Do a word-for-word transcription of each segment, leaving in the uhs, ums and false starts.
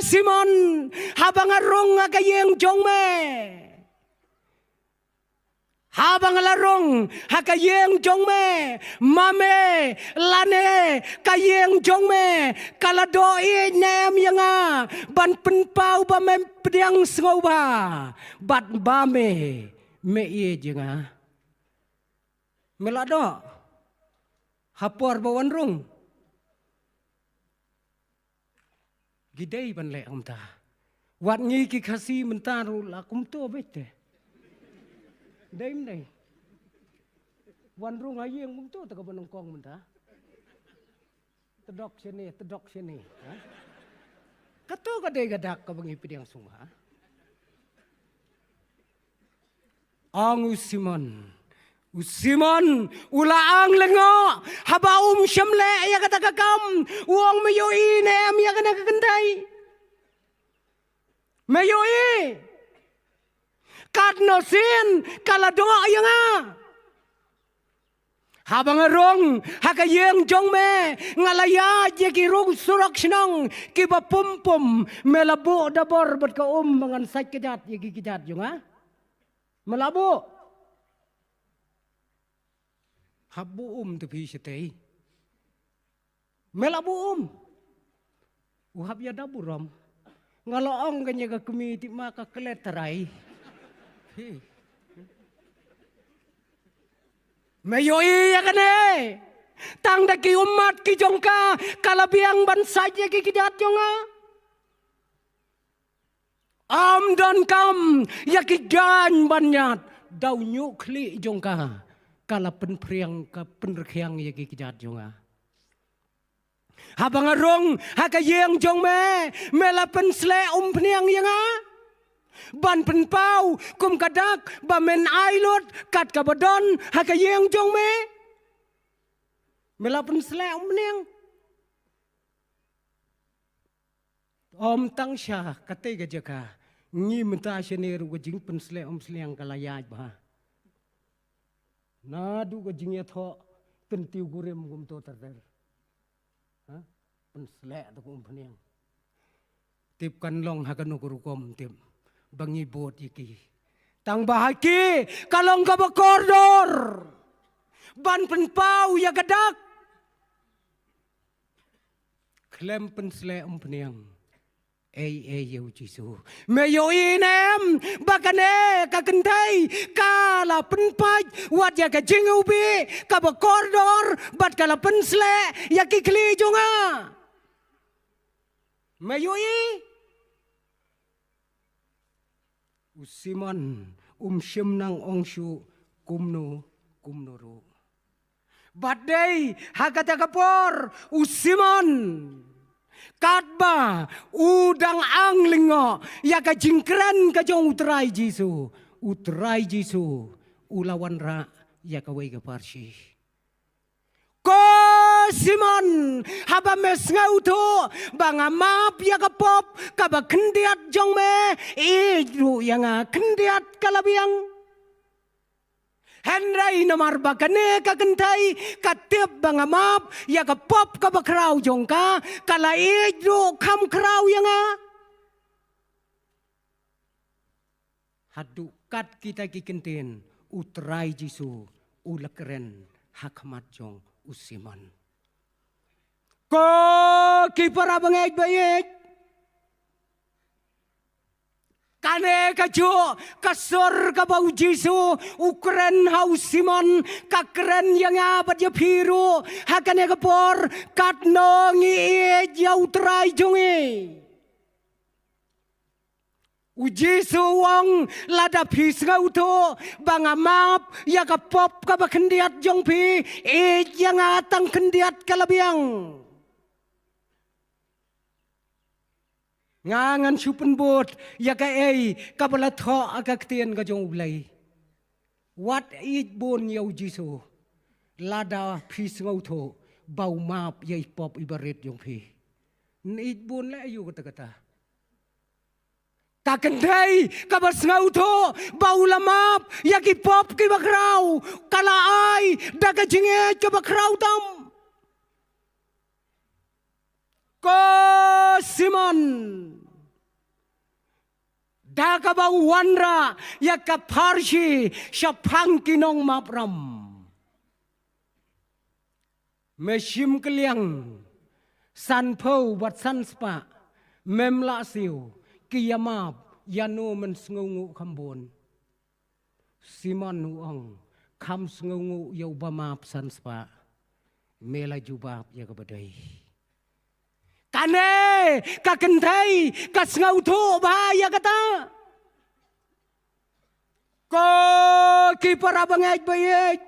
Simon, haba nga rung ha ka ïing jong me. Haba nga la rung ha ka ïing jong me, ma me lane ka ïing jong me ka la doh ïeit ne em ïa nga ban pynpaw ba me pdiang sngewbha bad ba me, me ïeit ïa nga? Me la doh ha por ba wan rung? Ki dei ban leh kumta. Wat ngi ki Khasi mynta ruh la kumto beit te. Dei ym dei? Wan rung ha ïing kumto te kaba nyngkong mynta. Tdok shane, tdok shane, ha? Kato ka dei ka dak kaba ngi pdiang sngewbha. Ong u Simon. U Simon u la ang lyngngoh haba um shym leh ïa kata ka kam. U ong, me ïohi ne em ïa kane ka kynthei? Me ïohi? Katno sien ka la doh ïa nga. Haba nga rung ha ka ïing jong me, nga la ïaid ïa ki rung surok shnong kiba pum pum, me la buh da bor bad ka um ba ngan sait kjat ïa ki kjat jong nga? Me la buh? Hap buh um te phi shatei. Me la buh um? U hap ïada burom. Nga la ong kane ka kmie, tip ma ka klet trai. Hi. Me ïohi ïa kane? Tang da ki ummat ki jong ka, ka la biang ban sait ïa ki kjat jong nga. Ym donkam ïa ki jaiñ ban ñiad, da u ñiuh khlieh jong ka, ka la pynphriang, ka pynrkhiang ïa ki kjat jong nga. Haba nga rung ha ka ïing jong me, me la pynsleh umphniang ïa nga ban pynpaw kum ka dak ba men ai lut kat kaba don ha ka ïing jong me? Me la pynsleh umphniang. Ym tang sha katei ka jaka, ngi mynta shane ruh ka jingpynsleh umphniang ka la ïaid bha. Naduh ka jingïathoh kyntiew kurim kumto ter ter. Ha? Pynsleh to ka umphniang. Tip kan long ha kano ka rukom tip ba ngi bud ïa ki. Tang ba ha ki ka long kaba kordor ban pynpaw ïa ka dak. Khlem pynsleh umphniang. Ei, ei, ïa u Jisu. Me ïohi ne em ba kane ka kynthei ka la pynpait wat ïa ka jingïohi kaba kordor bad ka la pynsleh ïa ki khlieh jong nga? Me ïohi? U Simon um shym nang ong shuh kumno kumno ruh. Bad dei ha kata ka por u Simon, katba u dang ang lyngngoh ïa ka jingkren ka jong u Trai Jisu, u Trai Jisu u la wanrah ïa kawei ka parshi. Ko Simon, haba me sngewthuh ba nga map ïa ka pop kaba khyndiat jong me, ïeit ruh ïa nga khyndiat ka la biang. Hynrei namar ba kane ka kynthei ka tip ba nga map ïa ka pop kaba khraw jong ka, ka la ïeit ruh kham khraw ïa nga. Haduh kat kita ki kyntien u Trai Jisu u la kren ha khmat jong u Simon. Ko ki para bangeit ba ïeit, kane ka juh ka sur kaba u Jisu u kren ha u Simon, ka kren ïa nga bad ïa phi ruh ha kane ka por, katno ngi ïeit ïa u Trai jong ngi. U Jisu u ong, lada phi sngewthuh ba nga map ïa ka pop kaba khyndiat jong phi, ïeit ïa nga tang khyndiat ka la biang. Nga ngan shu pynbud ïa kaei kaba la thoh ha ka ktien ka jong U Blei. Wat ïeit bun ïa u Jisu lada phi sngewthuh ba u map ïa i pop iba rit jong phi. Ïeit bun leh aïu kata kata? Ka kynthei kaba sngewthuh ba u la map ïa ki pop kiba khraw, ka la ai da ka jingïeit kaba khraw tam. Ko Simon, Kata kaba u wanrah ïa ka pharshi shaphang ki nongmap ram. Me shim kylliang sanphew bad sanspah, mem lah siew, ki ïamap, ïano men sngewnguh kham bun. Simon u ong, kham sngewnguh ïa uba map sanspah. Me la jubab ïa kaba dei. Kane ka kynthei ka sngewthuh bha ïa kata. Ko ki para bangeit ba ïeit,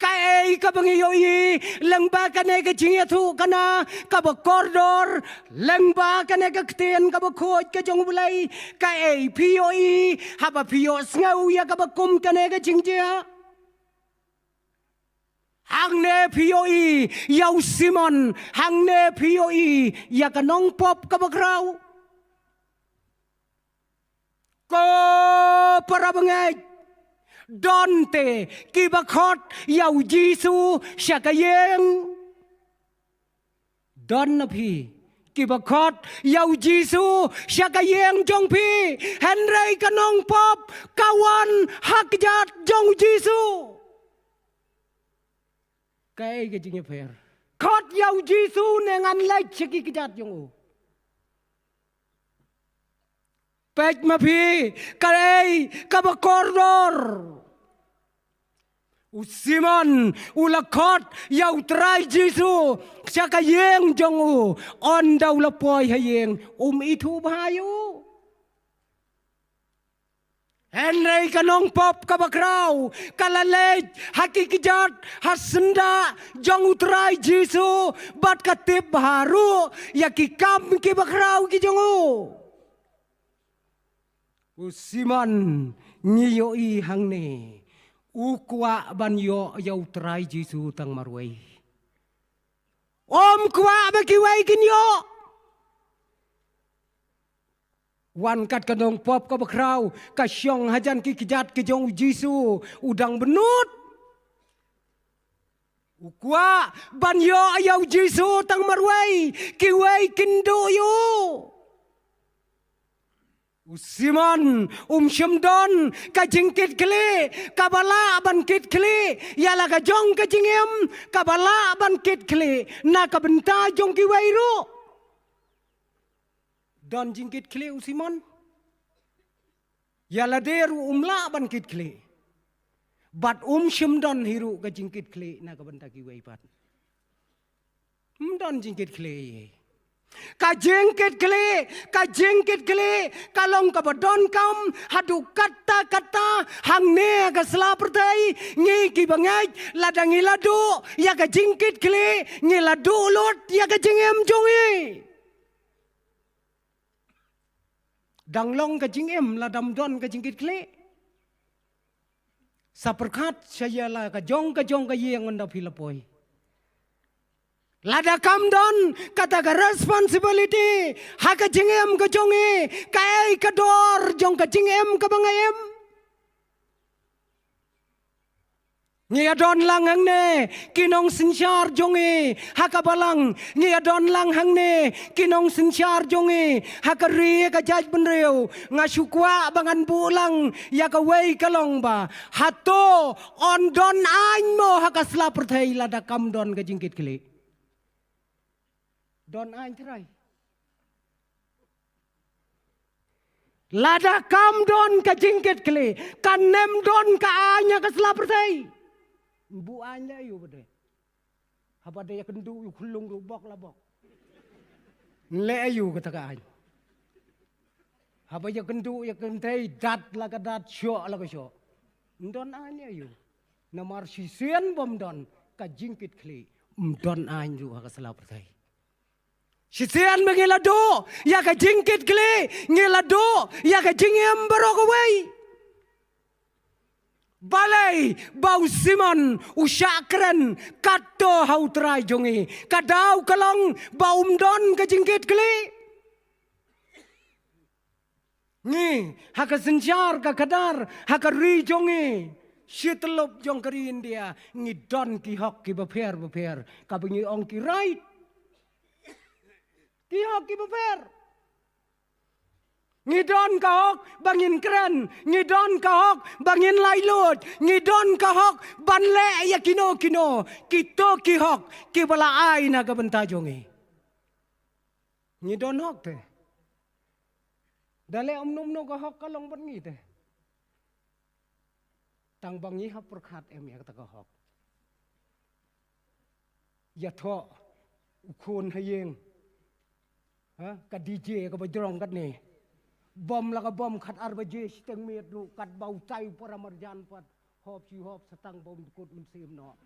kaei kaba ngi ïohi lyngba kane ka jingïathuhkhana kaba kordor, lyngba kane ka ktien kaba khuid ka jong U Blei? Kaei phi ïohi haba phi ïohsngew ïa kaba kum kane ka jingjia? Hangne phi ïohi ïa u Simon, hangne phi ïohi ïa ka nongpop kaba khraw. Ko para bangeit, don te kiba khot ïa u Jisu sha ka ïing. Don na phi kiba khot ïa u Jisu sha ka ïing jong phi, hynrei ka nongpop ka wan ha kjat jong u Jisu. Kaei ka jingïapher? Khot ïa u Jisu ne ngan leit sha ki kjat jong u? Peit ma phi, kaei kaba kordor? U Simon u la khot ïa u Trai Jisu sha ka ïing jong u, ynda u la poi ha ïing um ithuh bha ïa u. Hynrei ka nongpop kaba khraw ka la leit ha ki kjat, ha syndah jong u Trai Jisu, bad ka tip bha ruh ïa ki kam kiba khraw ki jong u. U Simon, ngi ïohi hangne, u kwah ban ïoh ïa u Trai Jisu tang marwei. Um kwah ba kiwei kin ïoh. Wan kat ka nongpop kaba khraw, ka shong hajan ki kjat ki jong u Jisu, u dang bynnud. U kwah ban ïoh ïa u Jisu tang marwei, kiwei kin duh ïa u. U Simon um shym don ka jingkitkhlieh kaba lah ban kitkhlieh ïa la ka jong ka jingim kaba lah ban kitkhlieh na ka bynta jong kiwei ruh. Don jingkitkhlieh u Simon? Ïa lade ruh um lah ban kitkhlieh. Bad um shym don hi ruh ka jingkitkhlieh na ka bynta kiwei pat. Um don jingkitkhlieh. Ka jingkitkhlieh, ka jingkitkhlieh ka long kaba donkam haduh katta katta. Hangne ha ka sla pyrthei, ngi kiba ngeit, lada ngi la duh ïa ka jingkitkhlieh, ngi la duh lut ïa ka jingim jong ngi. Dang long ka jingim lada ym don ka jingkitkhlieh. Sa pyrkhat sha ïa la ka jong ka jong ka ïing ynda phi la poi. Lada kam don kata ka responsibility ha ka jingim ka jong ngi, kaei ka dor jong ka jingim kaba nga im? Ngi ïa don lang hangne ki nongsynshar jong ngi ha ka balang, ngi ïa don lang hangne ki nongsynshar jong ngi ha ka ri ka jaitbynriew. Nga shu kwah ba ngan buh lang ïa kawei ka long ba, hato yn don aiñ mo ha ka sla pyrthei lada kam don ka jingkitkhlieh? Don aiñ trai. Lada kam don ka jingkitkhlieh, kan ym don ka aiñ ha ka sla pyrthei. Buh aiñ leh aïu ba dei? Haba dei ïa kynduh ïa u khyllung ruh bok la bok. Leh aïu kata ka aiñ? Haba ïa kynduh ïa kynthei, dat la ka dat, shoh la ka shoh. Ym don aiñ leh aïu? Namar shisien bym don ka jingkitkhlieh, ym don aiñ ruh ha ka sla pyrthei. Shisien ba ngi la duh ïa ka jingkitkhlieh, ngi la duh ïa ka jingim baroh kawei. Balei ba u Simon u shah kren katto ha u Trai jong ngi? Ka daw ka long ba um don ka jingkitkhlieh. Ngi ha ka synshar ka khadar ha ka ri jong ngi, shi tyllup jong ka ri India, ngi don ki hok kiba pher bapher, kaba ngi ong ki right. Ki hok kiba pher. Ngi don ka hok ba ngin kren, ngi don ka hok ba ngin laitluid, ngi don ka hok ban leh ïa kino kino, kito ki hok kiba la ai na ka bynta jong ngi. Ngi don hok te. Da leh kumno kumno ka hok ka long bad ngi te. Tang ba ngi hap pyrkhat em ïa kata ka hok. Ïathoh u khun ha ïing. Ha, ka DJ kaba jrong katne. Bom la ka bom khatar baje shiteng miet ruh katba utai u para marjan pat. Hop shi hop sa tang ba un kut mynsiem noh.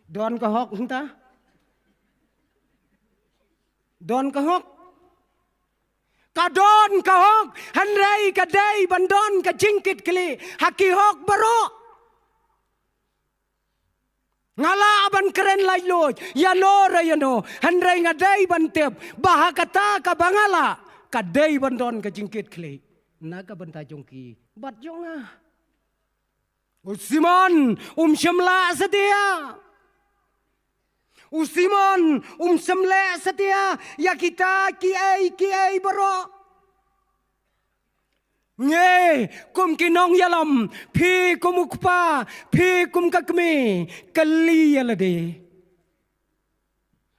Don ka hok hangta? Don ka hok? Ka don ka hok, hynrei ka dei ban don ka jingkitkhlieh ha ki hok baroh. Nga lah ban kren laitluid ïano re ïano, hynrei nga dei ban tip ba ha kata kaba nga lah, ka dei ban don ka jingkitkhlieh na ka bynta jong ki bad jong nga. U Simon um shym lah satia. U Simon um shym leh satia ïa kita kiei kiei baroh. Ngi kum ki nongïalam, phi kum u kpa, phi kum ka kmie, kylli ïa lade.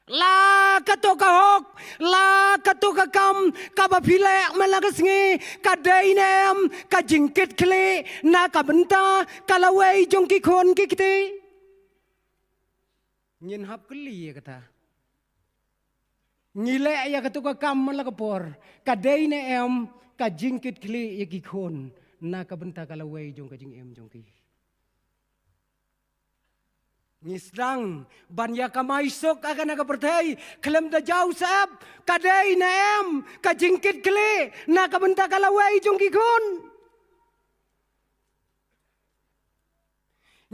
La kato ka hok, la kato ka kam kaba phi leh man la ka sngi, ka dei ne em ka jingkitkhlieh na ka bynta ka lawei jong ki khun ki kti? Ngin hap kylli ïa kata. Ngi leh ïa kato ka kam man la ka por, ka dei ne em ka jingkitkhlieh ïa ki khun na ka bynta ka lawei jong ka jingim jong ki? Ngi sdang ban ïa kamai suk ha kane ka pyrthei khlem da jaw sep, ka dei ne em ka jingkitkhlieh na ka bynta ka lawei jong ki khun?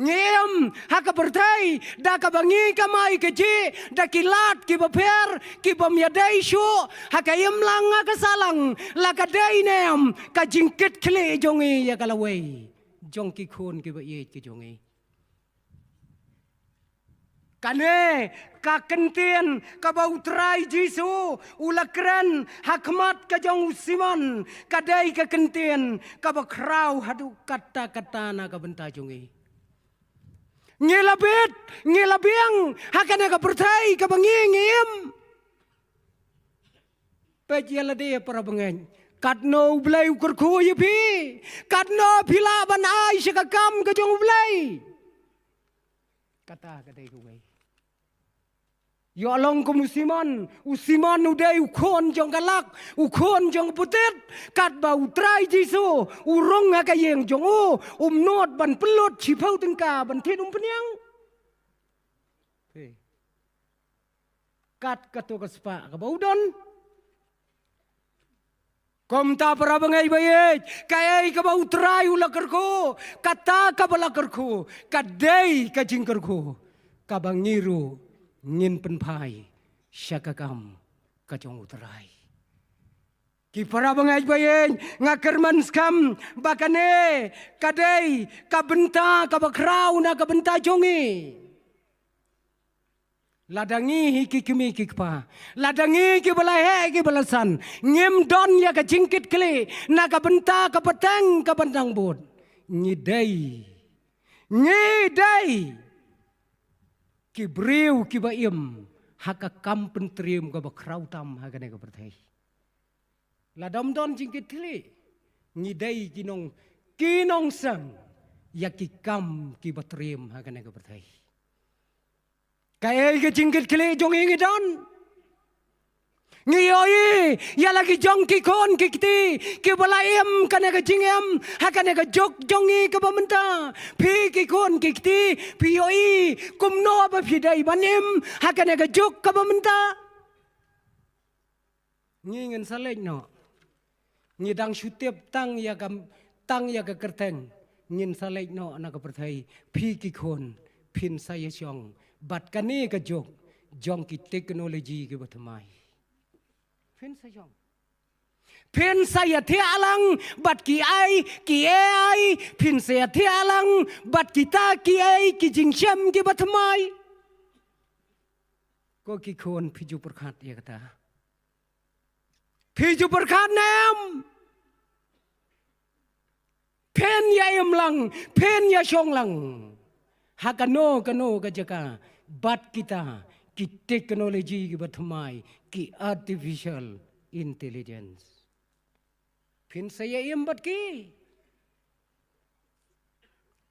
Ngi im ha ka pyrthei da kaba ngi kamai kajih da ki lad kiba pher, kibym ïadei shuh ha ka imlang ha ka sahlang, la ka dei ne em ka jingkitkhlieh jong ngi ïa ka lawei jong ki khun kiba ïeit ki jong ngi? Kane ka kyntien kaba U Trai Jisu u la kren ha khmat ka jong u Simon, ka dei ka kyntien kaba khraw haduh katta katta na ka bynta jong ngi. Ngi la bit, ngi la biang ha kane ka pyrthei kaba ngi ngi im. Peit ïa lade para bangeit, katno U Blei u kyrkhu ïa phi, katno phi lah ban ai sha ka kam ka jong U Blei. Kata ka dei kawei. Ïoh long kum u Simon, u Simon u dei u khun jong ka lak, u khun jong ka putit, katba U Trai Jisu u rung ha ka ïing jong u, um nud ban pynlut shiphew tyngka ban thied umpynïang. Kat kato ka spah kaba u don. Kumta para bangeit ba ïeit, kaei kaba U Trai u la kyrkhu, kata kaba la kyrkhu ka dei ka jingkyrkhu kaba ngi ruh ngin pynphai sha ka kam ka jong U Trai. Ki para bangeit ba ïeit, nga kyrmen skhem ba kane ka dei ka bynta kaba khraw na ka bynta jong ngi. Lada ngi hi ki kmie ki kpa, lada ngi kiba la heh kiba la san, ngim don ïa ka jingkitkhlieh na ka bynta ka pateng ka bynta bud, ngi dei, ngi dei ki briew kiba im ha ka kam pyntriem kaba khraw tam ha kane ka pyrthei. Lada ym don jingkitkhlieh, ngi dei ki nong, ki nongseng ïa ki kam kiba triem ha kane ka pyrthei. Kaei ka jingkitkhlieh jong ngi ngi don? Ngi ïohi ïa la ki jong ki khun ki kti kiba la im kane ka jingim ha kane ka juk jong ngi kaba mynta. Phi ki khun ki kti, phi ïohi kumno ba phi dei ban im ha kane ka juk kaba mynta? Ngi ngin sa leit noh. Ngi dang shu tip tang ïa ka, tang ïa ka kyrteng. Ngin sa leit noh na ka pyrthei. Phi ki khun, phin sa ïa shong bad kane ka juk jong ki technology kiba thymmai. Phin sa shong. Phin sa ïathiah lang bad ki ai, ki A I, phin sa ïathiah lang bad kita ki ai, ki jingshem kiba thymmai. Ko ki khun, phi ju pyrkhat ïa kata. Phi ju pyrkhat ne em? Phin ïa im lang, phin ïa shong lang ha kano kano ka jaka bad kita ki technology kiba thymmai, ki artificial intelligence. Phin sa ïa im bad ki?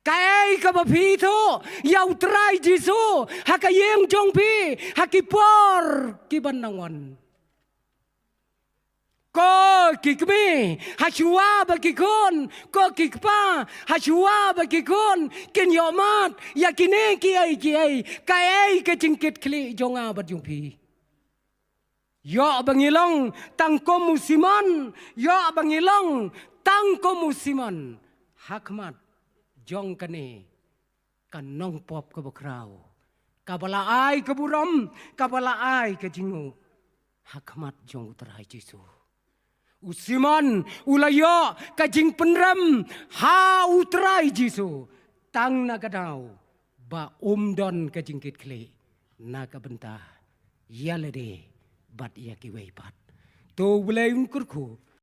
Kaei kaba phi ïathuh ïa U Trai Jisu ha ka ïing jong phi ha ki por kiban nang wan? Ko ki kmie, ha shuwa ba ki khun, ko ki kpa, ha shuwa ba ki khun kin ïohmad ïa kine kiei kiei, kaei ka jingkitkhlieh jong nga bad jong phi? Ïoh ba ngi long tang kum u Simon, ïoh ba ngi long tang kum u Simon ha khmat jong kane ka nongpop kaba khraw, kaba la ai ka burom, kaba la ai ka jingnguh ha khmat jong U Trai Jisu. U Simon u la ïoh ka jingpynrem ha U Trai Jisu tang na ka daw ba um don ka jingkitkhlieh na ka bynta ïa lade bad ïa kiwei pat. To U Blei un kyrkhu